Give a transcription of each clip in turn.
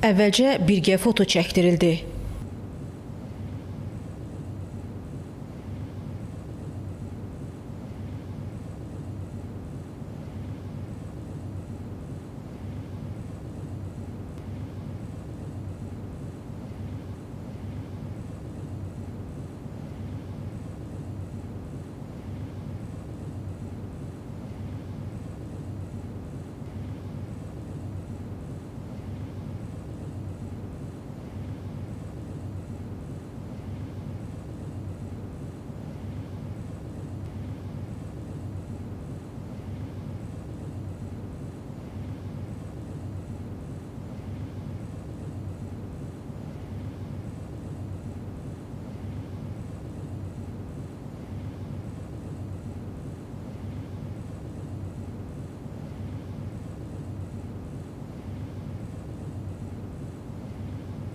Əvvəlcə birgə foto çəkdirildi.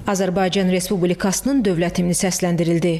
Azərbaycan Respublikasının dövlət himni səsləndirildi.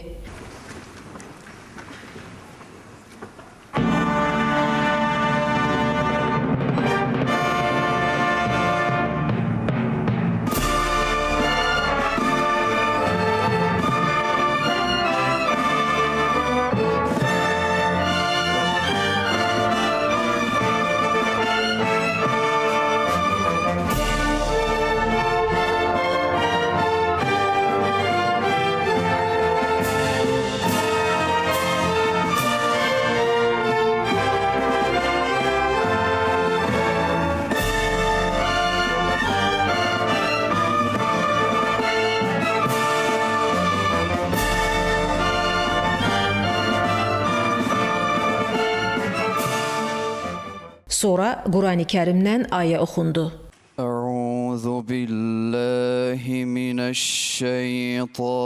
Sonra Qurani-Kərimdən ayə oxundu. أعوذ بالله من الشيطان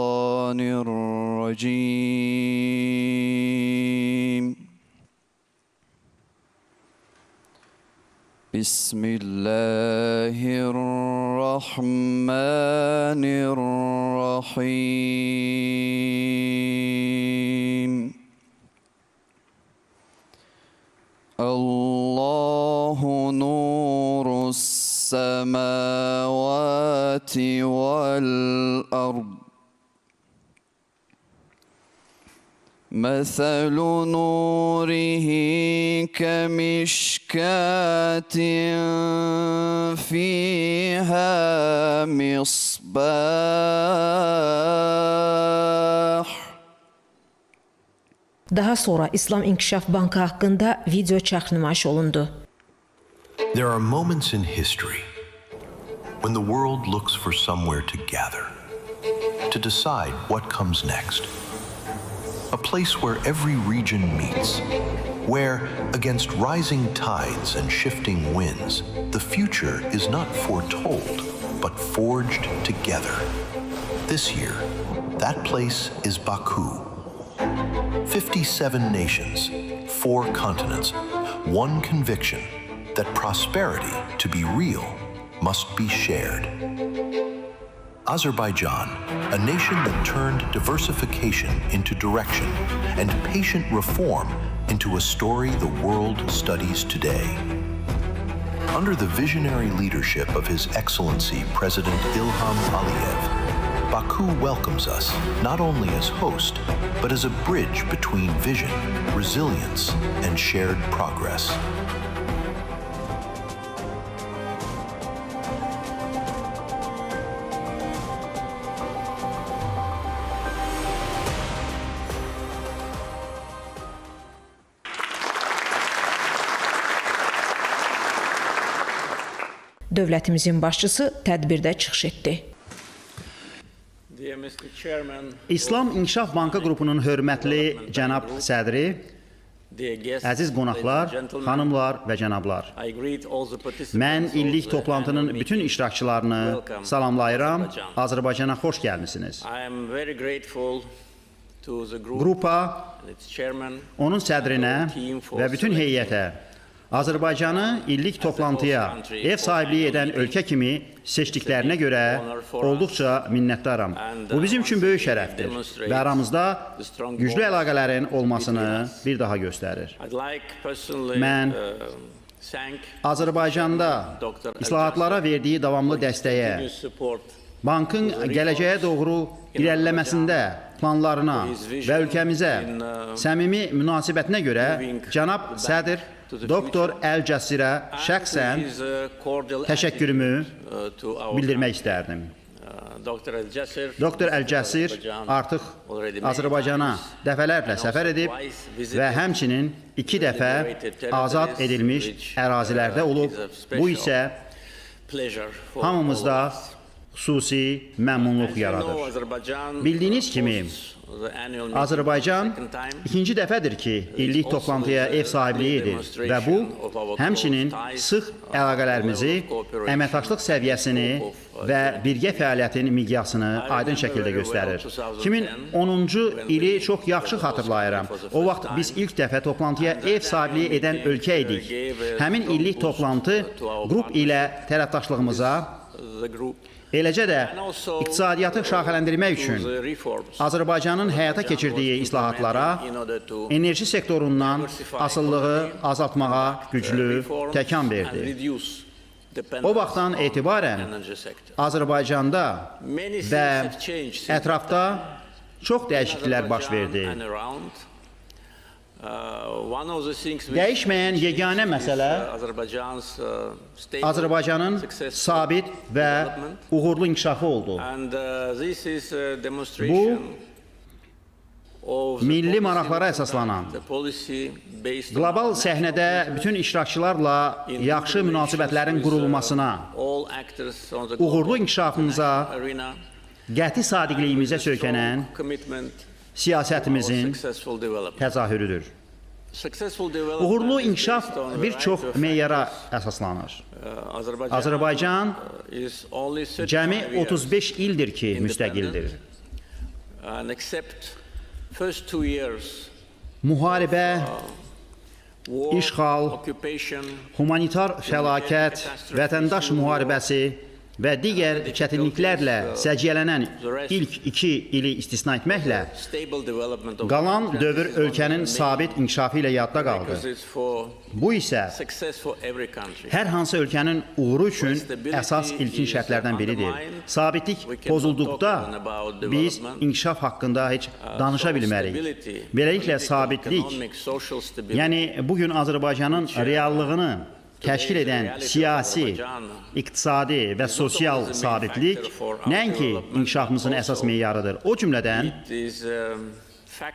الرجيم. بسم الله الرحمن الرحيم. الله نور السماوات والأرض، مثل نوره كمشكاة فيها مصباح. Daha sonra İslam İnkişaf Bankı haqqında video çarx nümayiş olundu. There are moments in history when the world looks for somewhere to gather, to decide what comes next. A place where every region meets, where, against rising tides and shifting winds, the future is not foretold, but forged together. This year, that place is Baku. 57 nations, 4 continents, one conviction that prosperity, to be real, must be shared. Azerbaijan, a nation that turned diversification into direction and patient reform into a story the world studies today. Under the visionary leadership of His Excellency President Ilham Aliyev, Baku welcomes us not only as host, but as a bridge between vision, resilience, and shared progress. Dövlətimizin başçısı tədbirdə çıxış etdi. Dear Mr. Chairman, İslam İnkişaf Bankı qrupunun hörmətli cənab sədri, dear guests, əziz qonaqlar, ladies and gentlemen, xanımlar və cənablar. I greet all the participants Mən of illik the toplantının annual bütün meeting. iştirakçılarını Welcome, salamlayıram. Azerbaycan. Azərbaycana xoş gəlmisiniz. I am very grateful to the group Qrupa, and its chairman, onun sədrinə və bütün heyətə Azərbaycanı illik toplantıya ev sahibliyi edən ölkə kimi seçdiklərinə görə olduqca minnətdaram. Bu bizim üçün böyük şərəfdir və aramızda güclü əlaqələrin olmasını bir daha göstərir. I'd like personally Mən Azərbaycanda islahatlara verdiyi davamlı dəstəyə, bankın gələcəyə doğru irəliləməsində planlarına və ölkəmizə səmimi münasibətinə görə cənab sədr Doktor Əl-Cəsirə şəxsən təşəkkürümü bildirmək istərdim. Doktor Əl-Cəsir artıq Azərbaycana dəfələrlə səfər edib və həmçinin 2 dəfə azad edilmiş ərazilərdə olub. Bu isə hamımızda xüsusi məmnunluq yaradır. Bildiyiniz kimi, Azərbaycan ikinci dəfədir ki, illik toplantıya ev sahibliyi edir və bu, həmçinin sıx əlaqələrimizi, əməkdaşlıq səviyyəsini və birgə fəaliyyətin miqyasını aydın şəkildə göstərir. 2010-cu ili çox yaxşı xatırlayıram. O vaxt biz ilk dəfə toplantıya ev sahibliyi edən ölkə idik. Həmin illik toplantı qrup ilə tərəfdaşlığımıza, eləcə də iqtisadiyyatı şaxələndirmək üçün Azərbaycanın həyata keçirdiyi islahatlara, enerji sektorundan asılılığı azaltmağa güclü təkan verdi. O vaxtdan etibarən Azərbaycanda və ətrafda çox dəyişikliklər baş verdi. Dəyişməyən yeganə məsələ Azərbaycanın sabit və uğurlu inkişafı oldu. Bu, milli maraqlara əsaslanan, qlobal səhnədə bütün iştirakçılarla yaxşı münasibətlərin qurulmasına, uğurlu inkişafımıza, qəti sadiqliyimizə söykənən siyasətimizin təzahürüdür. Uğurlu inkişaf bir çox meyara əsaslanır. Azərbaycan cəmi 35 ildir ki, müstəqildir. Müharibə, işğal, humanitar fəlakət, vətəndaş müharibəsi və digər çətinliklərlə səciyyələnən ilk 2 ili istisna etməklə qalan dövr ölkənin sabit inkişafı ilə yadda qaldı. Bu isə hər hansı ölkənin uğuru üçün əsas ilkin şərtlərdən biridir. Sabitlik pozulduqda biz inkişaf haqqında heç danışa bilmərik. Beləliklə sabitlik, yəni bugün Azərbaycanın reallığını təşkil edən siyasi, iqtisadi və sosial sabitlik nəinki inkişafımızın əsas meyarıdır, o cümlədən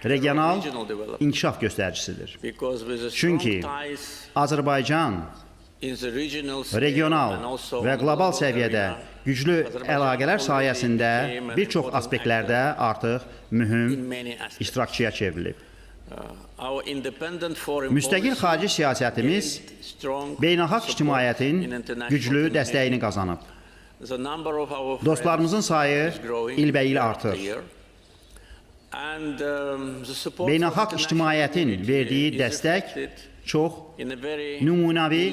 regional inkişaf göstəricisidir. Çünki Azərbaycan regional və qlobal səviyyədə güclü əlaqələr sayəsində bir çox aspektlərdə artıq mühüm iştirakçıya çevrilib. Müstəqil xarici siyasətimiz beynəlxalq ictimaiyyətin güclü dəstəyini qazanıb. Dostlarımızın sayı ilbəil artır. Beynəlxalq ictimaiyyətin verdiyi dəstək çox nümunəvi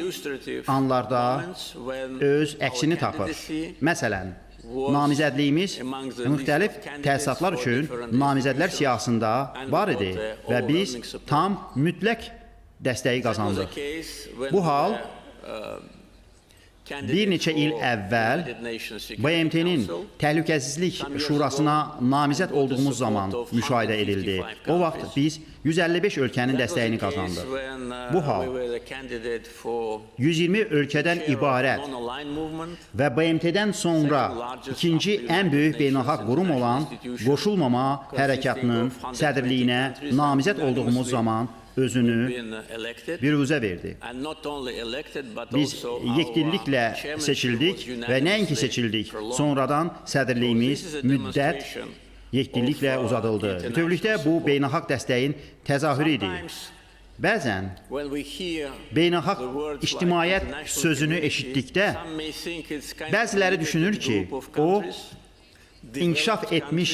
anlarda öz əksini tapır. Məsələn, namizədliyimiz müxtəlif təsisatlar üçün namizədlər siyahısında var idi və biz tam mütləq dəstəyi qazandıq. Bu hal bir neçə il əvvəl BMT-nin Təhlükəsizlik Şurasına namizəd olduğumuz zaman müşahidə edildi. O vaxt biz 155 ölkənin dəstəyini qazandıq. Bu hal 120 ölkədən ibarət və BMT-dən sonra ikinci ən böyük beynəlxalq qurum olan Qoşulmama Hərəkatının sədrliyinə namizəd olduğumuz zaman özünü biruzə verdi. Biz yekdilliklə seçildik və nəinki seçildik, sonradan sədrliyimiz müddət yekdilliklə uzadıldı. Bütövlükdə bu beynəlxalq dəstəyin təzahürü idi. Bəzən beynəlxalq ictimaiyyət sözünü eşitdikdə bəziləri düşünür ki, o inkişaf etmiş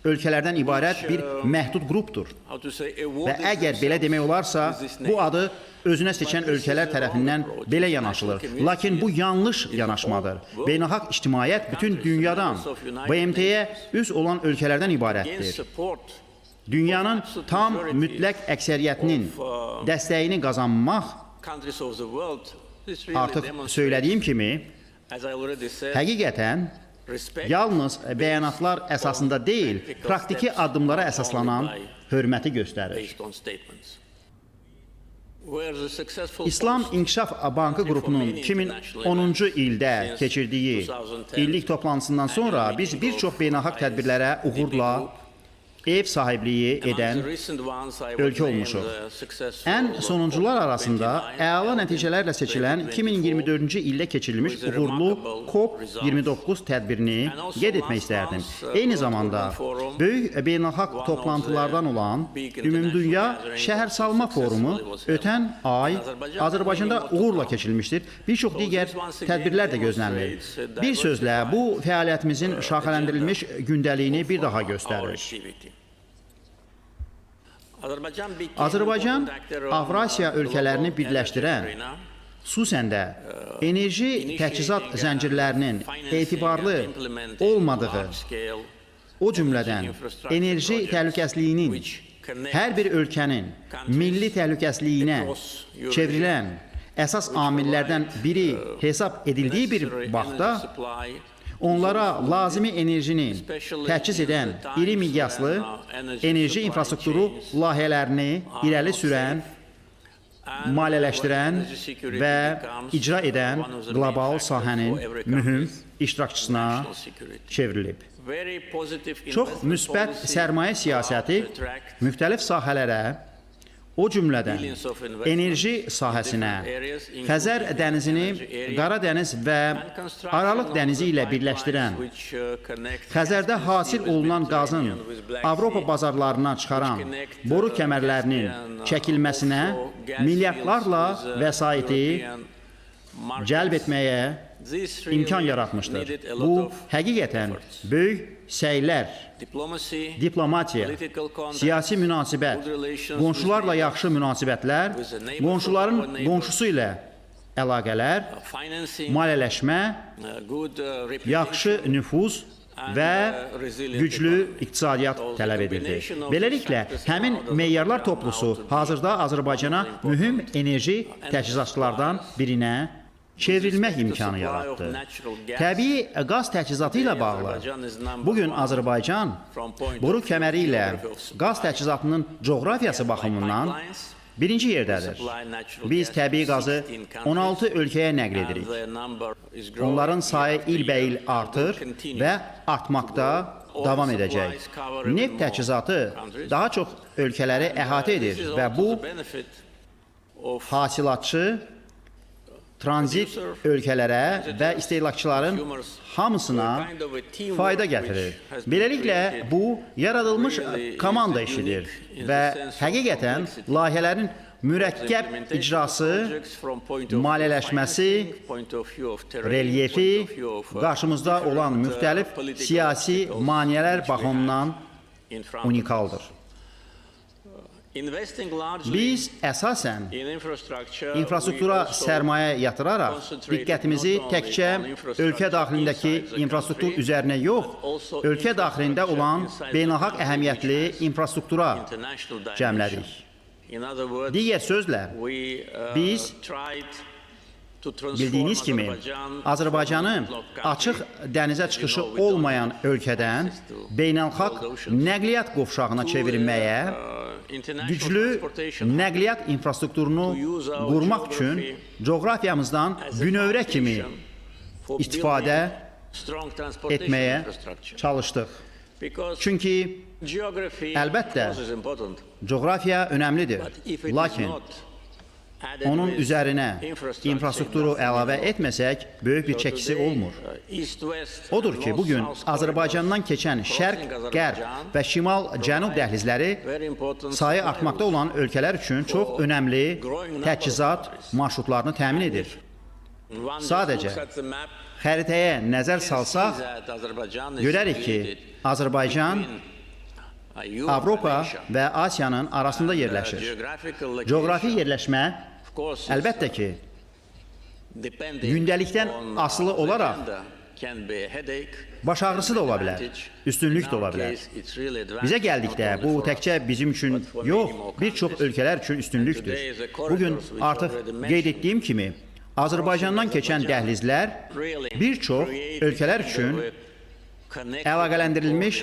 ölkələrdən ibarət bir məhdud qrupdur. Və əgər belə demək olarsa, bu adı özünə seçən ölkələr tərəfindən belə yanaşılır. Lakin bu yanlış yanaşmadır. Beynəlxalq ictimaiyyət bütün dünyadan BMT-yə üz olan ölkələrdən ibarətdir. Dünyanın tam mütləq əksəriyyətinin dəstəyini qazanmaq Artıq söylədiyim kimi, həqiqətən yalnız bəyanatlar əsasında deyil, praktiki addımlara əsaslanan hörməti göstərir. İslam İnkişaf Bankı qrupunun 2010-cu ildə keçirdiyi illik toplantısından sonra biz bir çox beynəlxalq tədbirlərə uğurla ev sahibliyi edən ölkə olmuşuq. Ən sonuncular arasında əla nəticələrlə seçilən 2024-cü ildə keçirilmiş uğurlu COP29 tədbirini qeyd etmək istərdim. Eyni zamanda böyük beynəlxalq toplantılardan olan Ümumdünya Şəhərsalma Forumu ötən ay Azərbaycanda uğurla keçirilmişdir. Bir çox digər tədbirlər də gözlənilir. Bir sözlə, bu fəaliyyətimizin şaxələndirilmiş gündəliyini bir daha göstərir. Azərbaycan Avrasiya ölkələrini birləşdirən, xüsusən də enerji təchizat zəncirlərinin etibarlı olmadığı, o cümlədən enerji təhlükəsizliyinin hər bir ölkənin milli təhlükəsizliyinə çevrilən əsas amillərdən biri hesab edildiyi bir vaxtda onlara lazımi enerjini təchiz edən iri miqyaslı enerji infrastrukturu layihələrini irəli sürən, maliyyələşdirən və icra edən qlobal sahənin mühüm iştirakçısına çevrilib. Çox müsbət sərmayə siyasəti müxtəlif sahələrə, o cümlədən enerji sahəsinə, Xəzər dənizini Qara dəniz və Aralıq dənizi ilə birləşdirən, Xəzərdə hasil olunan qazın Avropa bazarlarına çıxaran boru kəmərlərinin çəkilməsinə milyardlarla vəsaiti cəlb etməyə imkan yaratmışdır. Bu, həqiqətən böyük səylər, diplomatiya, siyasi münasibət, qonşularla yaxşı münasibətlər, qonşuların qonşusu ilə əlaqələr, maliyyələşmə, yaxşı nüfuz və güclü iqtisadiyyat tələb edildi. Beləliklə, həmin meyarlar toplusu hazırda Azərbaycana mühüm enerji təchizatçılardan birinə çevrilmək imkanı yaratdı. Təbii qaz təchizatı ilə bağlı bugün Azərbaycan boru kəməri ilə qaz təchizatının coğrafiyası baxımından birinci yerdədir. Biz təbii qazı 16 ölkəyə nəql edirik. Onların sayı ilbəil artır və artmaqda davam edəcək. Neft təchizatı daha çox ölkələri əhatə edir və bu hasilatçı tranzit ölkələrə və istehlakçıların hamısına fayda gətirir. Beləliklə, bu yaradılmış komanda işidir və həqiqətən layihələrin mürəkkəb icrası, maliyyələşməsi, relyefi, qarşımızda olan müxtəlif siyasi maneələr baxımından unikaldır. Biz əsasən infrastruktura sərmayə yatıraraq diqqətimizi təkcə ölkə daxilindəki infrastruktur üzərinə yox, ölkə daxilində olan beynəlxalq əhəmiyyətli infrastruktura cəmlədik. Digər sözlə, biz bildiyiniz kimi Azərbaycanı açıq dənizə çıxışı olmayan ölkədən beynəlxalq nəqliyyat qovşağına çevirməyə, güclü nəqliyyat infrastrukturunu qurmaq üçün coğrafiyamızdan bünövrə kimi istifadə etməyə çalışdıq. Çünki əlbəttə coğrafiya önəmlidir, lakin onun üzərinə infrastrukturu əlavə etməsək, böyük bir çəkisi olmur. Odur ki, bugün Azərbaycandan keçən şərq, qərb və şimal-cənub dəhlizləri sayı artmaqda olan ölkələr üçün çox önəmli təchizat marşrutlarını təmin edir. Sadəcə xəritəyə nəzər salsaq, görərik ki, Azərbaycan Avropa və Asiyanın arasında yerləşir. Coğrafi yerləşmə əlbəttə ki, gündəlikdən asılı olaraq baş ağrısı da ola bilər, üstünlük də ola bilər. Bizə gəldikdə bu təkcə bizim üçün yox, bir çox ölkələr üçün üstünlükdür. Bugün artıq qeyd etdiyim kimi, Azərbaycandan keçən dəhlizlər bir çox ölkələr üçün əlaqələndirilmiş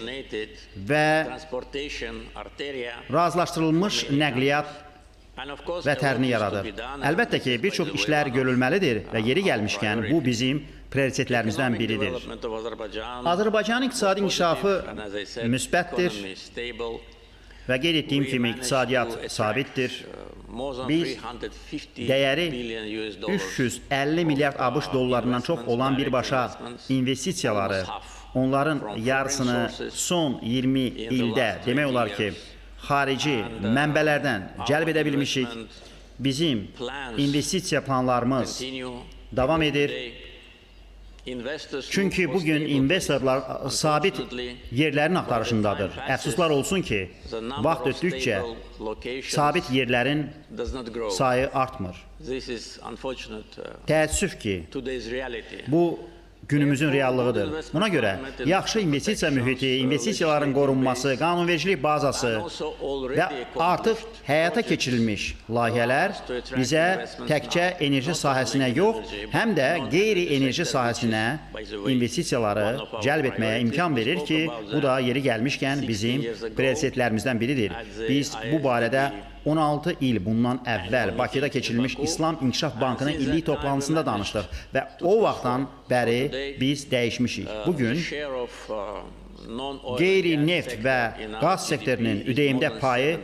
və razılaşdırılmış nəqliyyat vətərini yaradır. Əlbəttə ki, bir çox işlər görülməlidir və yeri gəlmişkən bu bizim prioritetlərimizdən biridir. Azərbaycanın iqtisadi inkişafı müsbətdir və qeyd etdiyim kimi iqtisadiyyat sabitdir. Biz dəyəri 350 milyard ABŞ dollarından çox olan birbaşa investisiyaları, onların yarısını son 20 ildə demək olar ki, xarici mənbələrdən cəlb edə bilmişik. Bizim investisiya planlarımız davam edir. Çünki bugün investorlar sabit yerlərin axtarışındadır. Əfsuslar olsun ki, vaxt ötdükcə sabit yerlərin sayı artmır. Təəssüf ki, bu günümüzün reallığıdır. Buna görə yaxşı investisiya mühiti, investisiyaların qorunması, qanunvericilik bazası və artıq həyata keçirilmiş layihələr bizə təkcə enerji sahəsinə yox, həm də qeyri-enerji sahəsinə investisiyaları cəlb etməyə imkan verir ki, bu da yeri gəlmişkən bizim prioritetlərimizdən biridir. Biz bu barədə 16 il bundan əvvəl Bakıda keçirilmiş İslam İnkişaf Bankının illik toplantısında danışdıq və o vaxtdan bəri biz dəyişmişik. Bugün qeyri-neft və qaz sektorunun ÜDM-də payı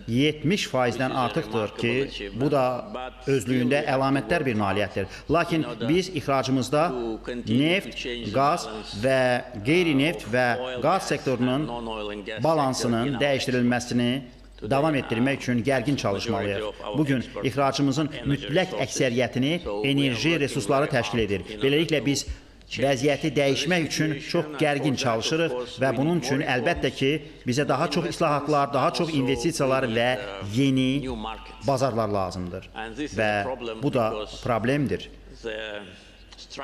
70%-dən artıqdır ki, bu da özlüyündə əlamətdar bir nailiyyətdir. Lakin biz ixracımızda neft, qaz və qeyri-neft və qaz sektorunun balansının dəyişdirilməsini davam etdirmək üçün gərgin çalışmalıyıq. Bugün ixracımızın mütləq əksəriyyətini enerji resursları təşkil edir. Beləliklə biz vəziyyəti dəyişmək üçün çox gərgin çalışırıq və bunun üçün əlbəttə ki, bizə daha çox islahatlar, daha çox investisiyalar və yeni bazarlar lazımdır. Və bu da problemdir.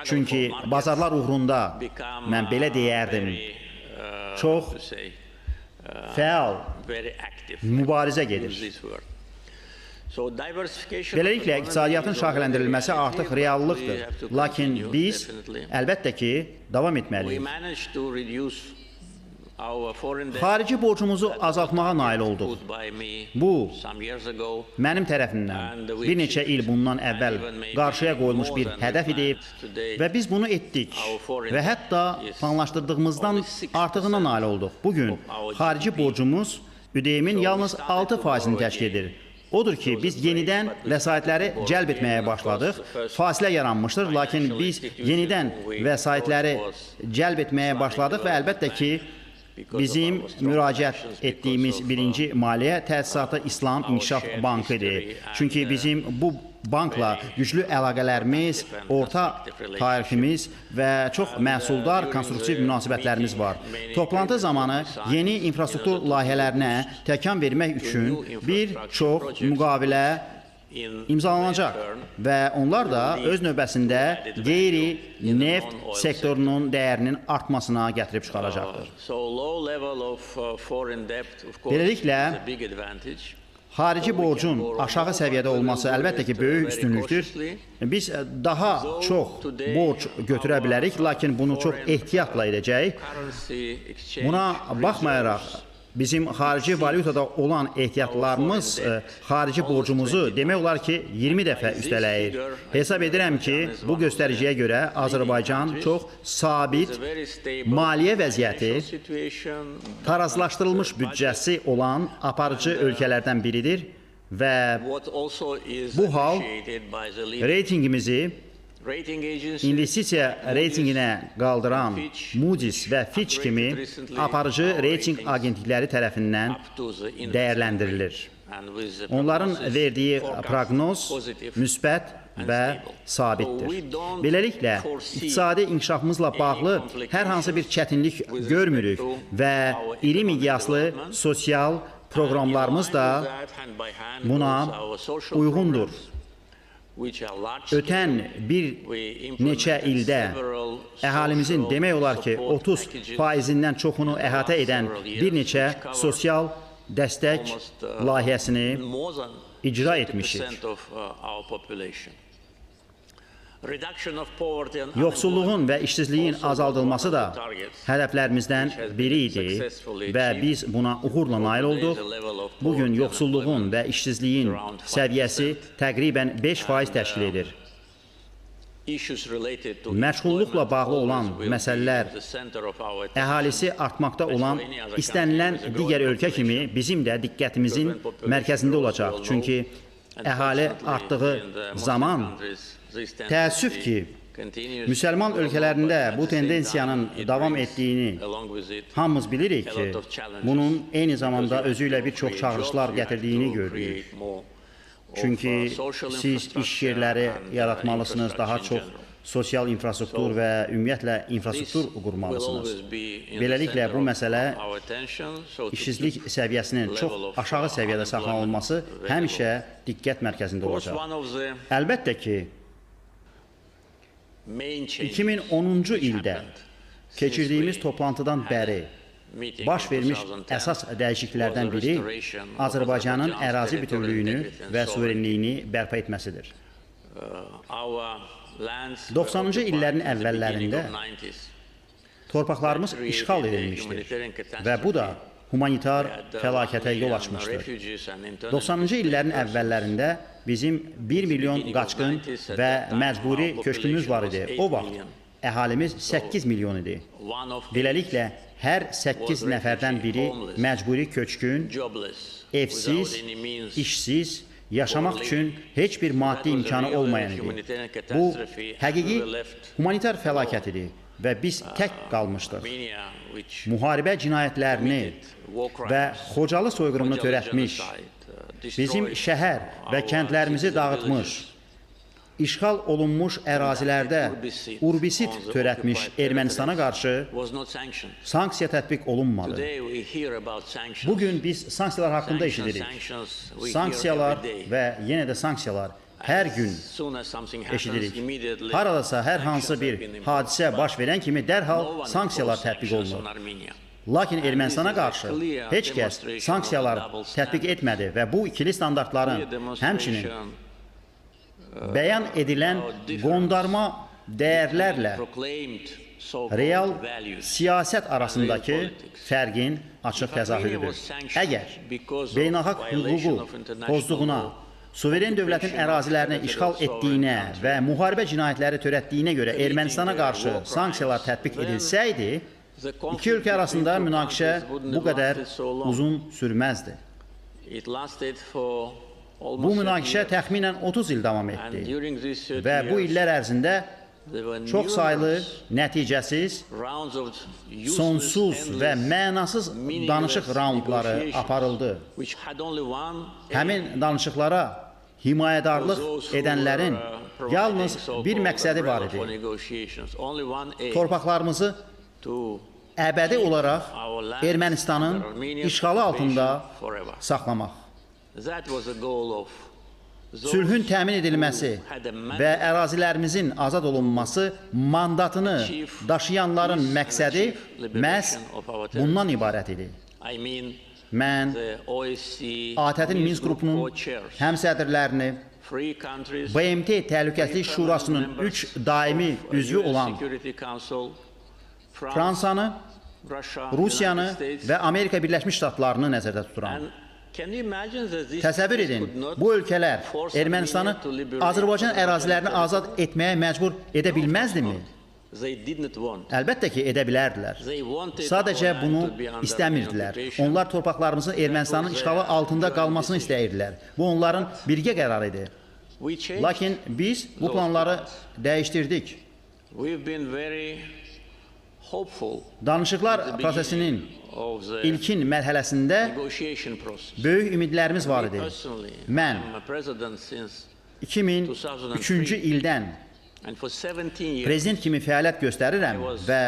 Çünki bazarlar uğrunda mən belə deyərdim, çox fəal mübarizə gedir. Beləliklə, iqtisadiyyatın şaxələndirilməsi artıq reallıqdır. Lakin biz əlbəttə ki, davam etməliyik. Xarici borcumuzu azaltmağa nail olduq. Bu, mənim tərəfimdən bir neçə il bundan əvvəl qarşıya qoyulmuş bir hədəf idi və biz bunu etdik və hətta planlaşdırdığımızdan artığına nail olduq. Bugün xarici borcumuz ÜDM-in yalnız 6%-ni təşkil edir. Odur ki, biz yenidən vəsaitləri cəlb etməyə başladıq. Fasilə yaranmışdır, lakin biz yenidən vəsaitləri cəlb etməyə başladıq və əlbəttə ki, bizim müraciət etdiyimiz birinci maliyyə təsisatı İslam İnkişaf Bankı idi. Çünki bizim bu bankla güclü əlaqələrimiz, orta tariximiz və çox məhsuldar konstruktiv münasibətlərimiz var. Toplantı zamanı yeni infrastruktur layihələrinə təkan vermək üçün bir çox müqavilə imzalanacaq və onlar da öz növbəsində qeyri-neft sektorunun dəyərinin artmasına gətirib çıxaracaqdır. Beləliklə, xarici borcun aşağı səviyyədə olması əlbəttə ki, böyük üstünlükdür. Biz daha çox borc götürə bilərik, lakin bunu çox ehtiyatla edəcəyik. Buna baxmayaraq, bizim xarici valyutada olan ehtiyatlarımız xarici borcumuzu demək olar ki, 20 dəfə üstələyir. Hesab edirəm ki, bu göstəriciyə görə Azərbaycan çox sabit maliyyə vəziyyəti, tarazlaşdırılmış büdcəsi olan aparıcı ölkələrdən biridir və bu hal reytinqimizi investisiya reytinqinə qaldıran Moody's və Fitch kimi aparıcı reytinq agentlikləri tərəfindən dəyərləndirilir. Onların verdiyi proqnoz müsbət və sabitdir. Beləliklə, iqtisadi inkişafımızla bağlı hər hansı bir çətinlik görmürük və iri miqyaslı sosial proqramlarımız da buna uyğundur. Ötən bir neçə ildə əhalimizin demək olar ki, 30%-dən çoxunu əhatə edən bir neçə sosial dəstək layihəsini icra etmişik. Yoxsulluğun və işsizliyin azaldılması da hədəflərimizdən biri idi və biz buna uğurla nail olduq. Bugün yoxsulluğun və işsizliyin səviyyəsi təqribən 5% təşkil edir. Məşğulluqla bağlı olan məsələlər əhalisi artmaqda olan istənilən digər ölkə kimi bizim də diqqətimizin mərkəzində olacaq. Çünki əhali artdığı zaman təəssüf ki, müsəlman ölkələrində bu tendensiyanın davam etdiyini hamımız bilirik ki, bunun eyni zamanda özü ilə bir çox çağırışlar gətirdiyini görürük. Çünki siz iş yerləri yaratmalısınız, daha çox sosial infrastruktur və ümumiyyətlə infrastruktur qurmalısınız. Beləliklə, bu məsələ işsizlik səviyyəsinin çox aşağı səviyyədə saxlanılması həmişə diqqət mərkəzində olacaq. Əlbəttə ki, 2010-cu ildə keçirdiyimiz toplantıdan bəri baş vermiş əsas dəyişikliklərdən biri Azərbaycanın ərazi bütövlüyünü və suverenliyini bərpa etməsidir. 90-cı illərin əvvəllərində torpaqlarımız işğal edilmişdir və bu da humanitar fəlakətə yol açmışdır. 90-cı illərin əvvəllərində bizim 1 milyon qaçqın və məcburi köçkünümüz var idi. O vaxt əhalimiz 8 milyon idi. Beləliklə, hər 8 nəfərdən biri məcburi köçkün, evsiz, işsiz, yaşamaq üçün heç bir maddi imkanı olmayan idi. Bu, həqiqi humanitar fəlakət idi və biz tək qalmışdıq. Müharibə cinayətlərini və Xocalı soyqırımını törətmiş, bizim şəhər və kəndlərimizi dağıtmış, işğal olunmuş ərazilərdə urbisit törətmiş Ermənistana qarşı sanksiya tətbiq olunmadı. Bugün biz sanksiyalar haqqında eşidirik. Sanksiyalar və yenə də sanksiyalar hər gün eşidirik. Haradasa hər hansı bir hadisə baş verən kimi dərhal sanksiyalar tətbiq olunur. Lakin Ermənistana qarşı heç kəs sanksiyalar tətbiq etmədi və bu ikili standartların həmçinin bəyan edilən qondarma dəyərlərlə real siyasət arasındakı fərqin açıq təzahürüdür. Əgər beynəlxalq hüququ pozduğuna, suveren dövlətin ərazilərini işğal etdiyinə və müharibə cinayətləri törətdiyinə görə Ermənistana qarşı sanksiyalar tətbiq edilsəydi, iki ölkə arasında münaqişə bu qədər uzun sürməzdi. Bu münaqişə təxminən 30 il davam etdi və bu illər ərzində çox saylı, nəticəsiz, sonsuz və mənasız danışıq raundları aparıldı. Həmin danışıqlara himayədarlıq edənlərin yalnız bir məqsədi var idi. Torpaqlarımızı əbədi olaraq Ermənistanın işğalı altında saxlamaq. Sülhün təmin edilməsi və ərazilərimizin azad olunması mandatını daşıyanların məqsədi məhz bundan ibarət idi. Mən ATƏT-in Minsk qrupunun həmsədrlərini, BMT Təhlükəsizlik Şurasının 3 daimi üzvü olan Fransanı, Rusiyanı və Amerika Birləşmiş Ştatlarını nəzərdə tuturam. Təsəvvür edin, bu ölkələr Ermənistanı Azərbaycan ərazilərini azad etməyə məcbur edə bilməzdimi? Əlbəttə ki, edə bilərdilər. Sadəcə bunu istəmirdilər. Onlar torpaqlarımızın Ermənistanın işğalı altında qalmasını istəyirdilər. Bu onların birgə qərarı idi. Lakin biz bu planları dəyişdirdik. Danışıqlar prosesinin ilkin mərhələsində böyük ümidlərimiz var idi. Mən 2003-cü ildən prezident kimi fəaliyyət göstərirəm və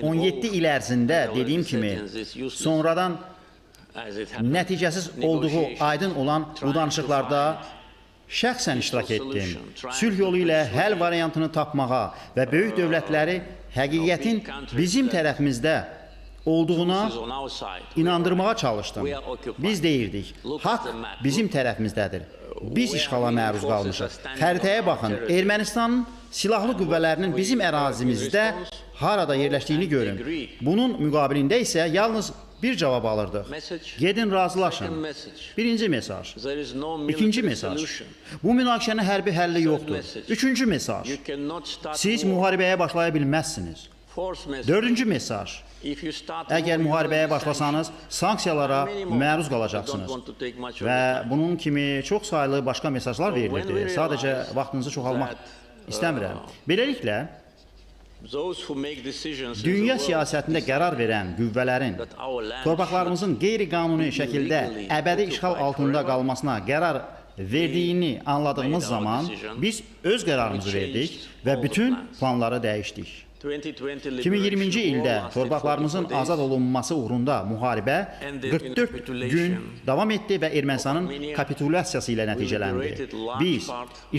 17 il ərzində dediyim kimi sonradan nəticəsiz olduğu aydın olan bu danışıqlarda şəxsən iştirak etdim. Sülh yolu ilə həll variantını tapmağa və böyük dövlətləri həqiqətin bizim tərəfimizdə Olduğuna inandırmağa çalışdım. Biz deyirdik, haqq bizim tərəfimizdədir. Biz işğala məruz qalmışıq. Xəritəyə baxın, Ermənistanın silahlı qüvvələrinin bizim ərazimizdə harada yerləşdiyini görün. Bunun müqabilində isə yalnız bir cavab alırdıq. Gedin razılaşın. Birinci mesaj. İkinci mesaj. Bu münaqişənin hərbi həlli yoxdur. Üçüncü mesaj. Siz müharibəyə başlaya bilməzsiniz. Dördüncü mesaj. Əgər müharibəyə başlasanız, sanksiyalara məruz qalacaqsınız. Və bunun kimi çox saylı başqa mesajlar verilirdi. Sadəcə vaxtınızı çoxalmaq istəmirəm. Beləliklə, dünya siyasətində qərar verən qüvvələrin torpaqlarımızın qeyri-qanuni şəkildə əbədi işğal altında qalmasına qərar verdiyini anladığımız zaman biz öz qərarımızı verdik və bütün planları dəyişdik. 2020-ci ildə torpaqlarımızın azad olunması uğrunda müharibə 44 gün davam etdi və Ermənistanın kapitulyasiyası ilə nəticələndi. Biz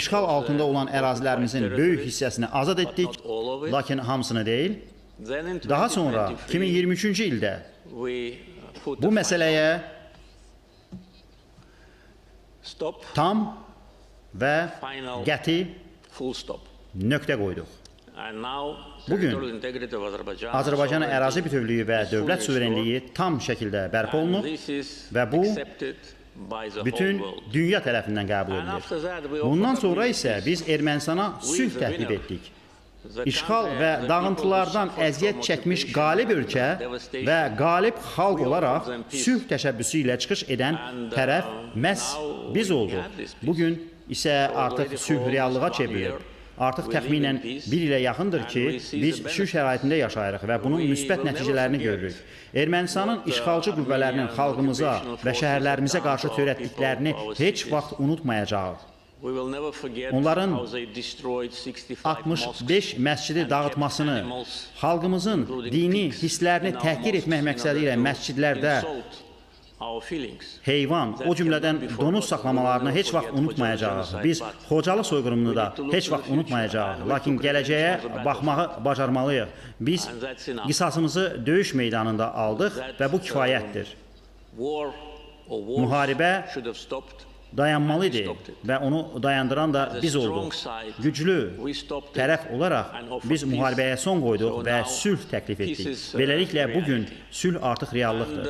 işğal altında olan ərazilərimizin böyük hissəsini azad etdik, lakin hamısını deyil. Daha sonra 2023-cü ildə bu məsələyə tam və qəti nöqtə qoyduq. Bugün Azərbaycanın ərazi bütövlüyü və dövlət suverenliyi tam şəkildə bərpa olunub və bu bütün dünya tərəfindən qəbul edilir. Bundan sonra isə biz Ermənistana sülh təklif etdik. İşğal və dağıntılardan əziyyət çəkmiş qalib ölkə və qalib xalq olaraq sülh təşəbbüsü ilə çıxış edən tərəf məhz biz olduq. Bugün isə artıq sülh reallığa çevrilib. Artıq təxminən bir ilə yaxındır ki, biz sülh şəraitində yaşayırıq və bunun müsbət nəticələrini görürük. Ermənistanın işğalçı qüvvələrinin xalqımıza və şəhərlərimizə qarşı törətdiklərini heç vaxt unutmayacağıq. Onların 65 məscidi dağıtmasını, xalqımızın dini hisslərini təhqir etmək məqsədi ilə məscidlərdə heyvan, o cümlədən donuz saxlamalarını heç vaxt unutmayacağıq. Biz Xocalı soyqırımını da heç vaxt unutmayacağıq. Lakin gələcəyə baxmağı bacarmalıyıq. Biz qisasımızı döyüş meydanında aldıq və bu kifayətdir. Müharibə dayanmalı idi və onu dayandıran da biz olduq. Güclü tərəf olaraq biz müharibəyə son qoyduq və sülh təklif etdik. Beləliklə, bugün sülh artıq reallıqdır.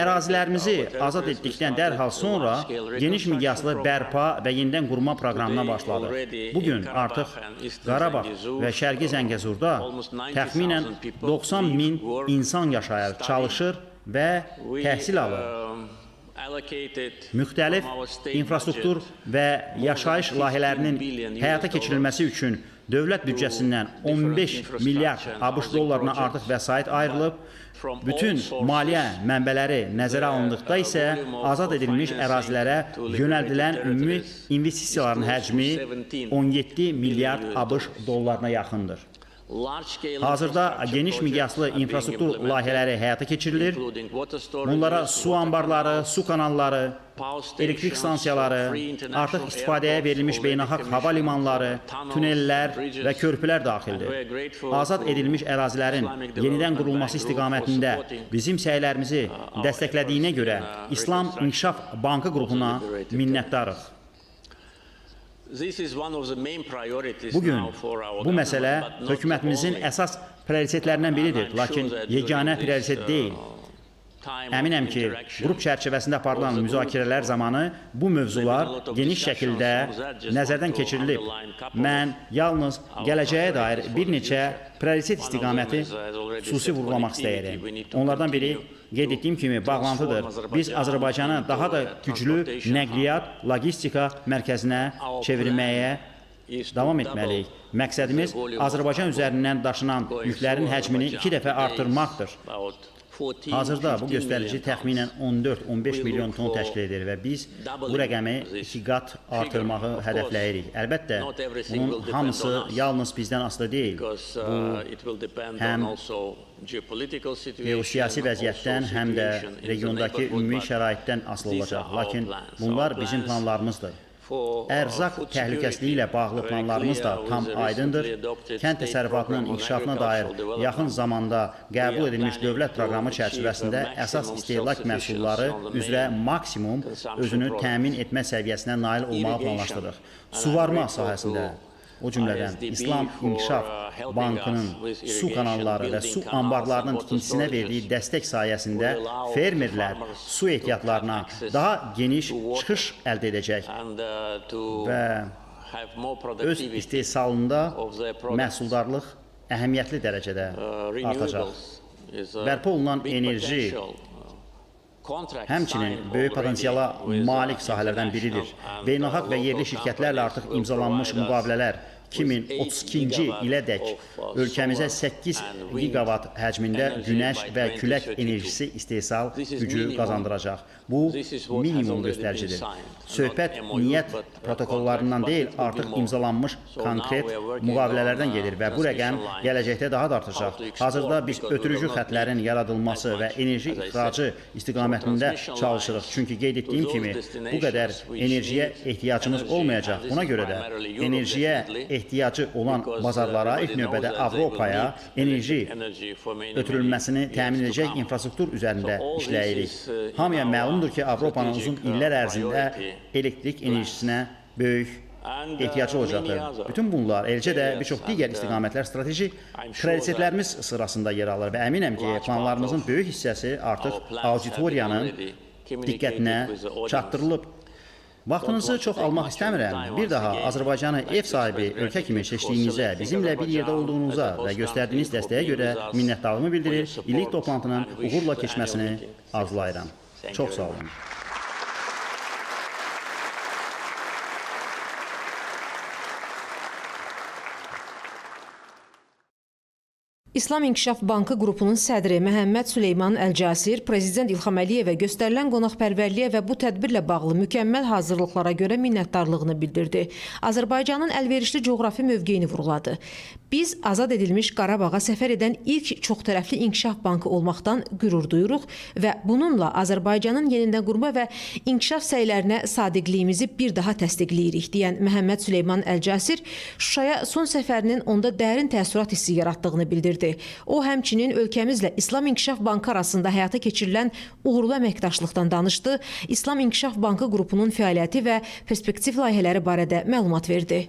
Ərazilərimizi azad etdikdən dərhal sonra geniş miqyaslı bərpa və yenidən qurma proqramına başladıq. Bugün artıq Qarabağ və Şərqi Zəngəzurda təxminən 90 min insan yaşayır, çalışır və təhsil alır. Müxtəlif infrastruktur və yaşayış layihələrinin həyata keçirilməsi üçün dövlət büdcəsindən 15 milyard ABŞ dollarına artıq vəsait ayrılıb. Bütün maliyyə mənbələri nəzərə alındıqda isə azad edilmiş ərazilərə yönəldilən ümumi investisiyaların həcmi 17 milyard ABŞ dollarına yaxındır. Hazırda geniş miqyaslı infrastruktur layihələri həyata keçirilir. Bunlara su anbarları, su kanalları, elektrik stansiyaları, artıq istifadəyə verilmiş beynəlxalq hava limanları, tunellər və körpülər daxildir. Azad edilmiş ərazilərin yenidən qurulması istiqamətində bizim səylərimizi dəstəklədiyinə görə İslam İnkişaf Bankı qrupuna minnətdarıq. Bugün bu məsələ hökumətimizin əsas prioritetlərindən biridir, lakin yeganə prioritet deyil. Əminəm ki, qrup çərçivəsində aparılan müzakirələr zamanı bu mövzular geniş şəkildə nəzərdən keçirilib. Mən yalnız gələcəyə dair bir neçə prioritet istiqaməti xüsusi vurğulamaq istəyirəm. Onlardan biri, qeyd etdiyim kimi, bağlantıdır. Biz Azərbaycanı daha da güclü nəqliyyat, logistika mərkəzinə çevirməyə davam etməliyik. Məqsədimiz Azərbaycan üzərindən daşınan yüklərin həcmini 2 dəfə artırmaqdır. Hazırda bu göstərici təxminən 14-15 milyon ton təşkil edir və biz bu rəqəmi 2 qat artırmağı hədəfləyirik. Əlbəttə, bunun hamısı yalnız bizdən asılı deyil. Bu, həm geosiyasi vəziyyətdən, həm də regiondakı ümumi şəraitdən asılı olacaq. Lakin bunlar bizim planlarımızdır. Ərzaq təhlükəsizliyi ilə bağlı planlarımız da tam aydındır. Kənd təsərrüfatının inkişafına dair yaxın zamanda qəbul edilmiş dövlət proqramı çərçivəsində əsas istehlak məhsulları üzrə maksimum özünü təmin etmə səviyyəsinə nail olmağı planlaşdırırıq. Suvarma sahəsində, o cümlədən İslam İnkişaf Bankının su kanalları və su anbarlarının tikintisinə verdiyi dəstək sayəsində fermerlər su ehtiyatlarına daha geniş çıxış əldə edəcək və öz istehsalında məhsuldarlıq əhəmiyyətli dərəcədə artacaq. Bərpa olunan enerji həmçinin böyük potensiala malik sahələrdən biridir. Beynəlxalq və yerli şirkətlərlə artıq imzalanmış müqavilələr 2032-ci ilədək ölkəmizə 8 gigavat həcmində günəş və külək enerjisi istehsal gücü qazandıracaq. Bu minimum göstəricidir. Söhbət niyyət protokollarından deyil, artıq imzalanmış konkret müqavilələrdən gedir və bu rəqəm gələcəkdə daha da artacaq. Hazırda biz ötürücü xətlərin yaradılması və enerji ixracı istiqamətində çalışırıq. Çünki qeyd etdiyim kimi bu qədər enerjiyə ehtiyacımız olmayacaq. Buna görə də enerjiyə ehtiyacı olan bazarlara, ilk növbədə Avropaya enerji ötürülməsini təmin edəcək infrastruktur üzərində işləyirik. Hamıya məlumdur ki, Avropanın uzun illər ərzində elektrik enerjisinə böyük ehtiyacı olacaqdır. Bütün bunlar, eləcə də bir çox digər istiqamətlər strateji prioritetlərimiz sırasında yer alır və əminəm ki, planlarımızın böyük hissəsi artıq auditoriyanın diqqətinə çatdırılıb. Vaxtınızı çox almaq istəmirəm. Bir daha Azərbaycanı ev sahibi ölkə kimi seçdiyinizə, bizimlə bir yerdə olduğunuza və göstərdiyiniz dəstəyə görə minnətdarlığımı bildirir, illik toplantının uğurla keçməsini arzulayıram. Çox sağ olun. İslam İnkişaf Bankı qrupunun sədri Məhəmməd Süleyman Əl-Casir Prezident İlham Əliyevə göstərilən qonaqpərvərliyə və bu tədbirlə bağlı mükəmməl hazırlıqlara görə minnətdarlığını bildirdi. Azərbaycanın əlverişli coğrafi mövqeyini vurğuladı. Biz azad edilmiş Qarabağa səfər edən ilk çoxtərəfli inkişaf bankı olmaqdan qürur duyuruq və bununla Azərbaycanın yenidən qurma və inkişaf səylərinə sadiqliyimizi bir daha təsdiqləyirik, deyən Məhəmməd Süleyman Əl-Casir Şuşaya son səfərinin onda dərin təəssürat hissi yaratdığını bildirdi. O, həmçinin ölkəmizlə İslam İnkişaf Bankı arasında həyata keçirilən uğurlu əməkdaşlıqdan danışdı, İslam İnkişaf Bankı qrupunun fəaliyyəti və perspektiv layihələri barədə məlumat verdi.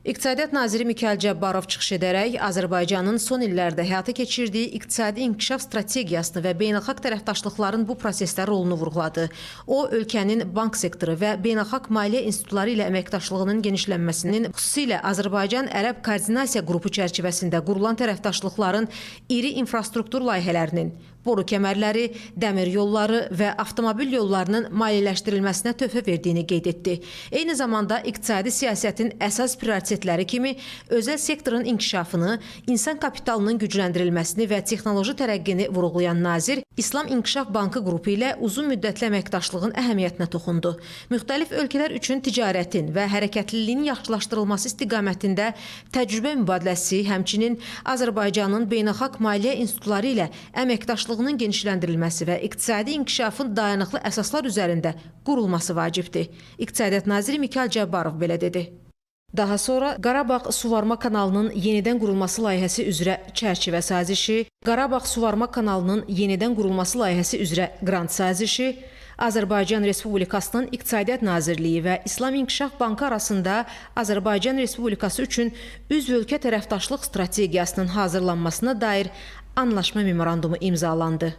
İqtisadiyyat naziri Mikayıl Cabbarov çıxış edərək Azərbaycanın son illərdə həyata keçirdiyi iqtisadi inkişaf strategiyasını və beynəlxalq tərəfdaşlıqların bu prosesdə rolunu vurğuladı. O, ölkənin bank sektoru və beynəlxalq maliyyə institutları ilə əməkdaşlığının genişlənməsinin, xüsusilə Azərbaycan-Ərəb Koordinasiya Qrupu çərçivəsində qurulan tərəfdaşlıqların iri infrastruktur layihələrinin, boru kəmərləri, dəmir yolları və avtomobil yollarının maliyyələşdirilməsinə töhfə verdiyini qeyd etdi. Eyni zamanda iqtisadi siyasətin əsas prioritetləri kimi özəl sektorun inkişafını, insan kapitalının gücləndirilməsini və texnoloji tərəqqini vurğulayan nazir İslam İnkişaf Bankı qrupu ilə uzun müddətli əməkdaşlığın əhəmiyyətinə toxundu. Müxtəlif ölkələr üçün ticarətin və hərəkətliliyin yaxşılaşdırılması istiqamətində təcrübə mübadiləsi, həmçinin Azərbaycanın beynəlxalq maliyyə institutları ilə əməkdaşlığının genişləndirilməsi və iqtisadi inkişafın dayanıqlı əsaslar üzərində qurulması vacibdir. İqtisadiyyat naziri Mikayıl Cabbarov belə dedi. Daha sonra Qarabağ Suvarma kanalının yenidən qurulması layihəsi üzrə çərçivə sazişi, Qarabağ Suvarma kanalının yenidən qurulması layihəsi üzrə qrant sazişi, Azərbaycan Respublikasının İqtisadiyyat Nazirliyi və İslam İnkişaf Bankı arasında Azərbaycan Respublikası üçün üzv ölkə tərəfdaşlıq strategiyasının hazırlanmasına dair anlaşma memorandumu imzalandı.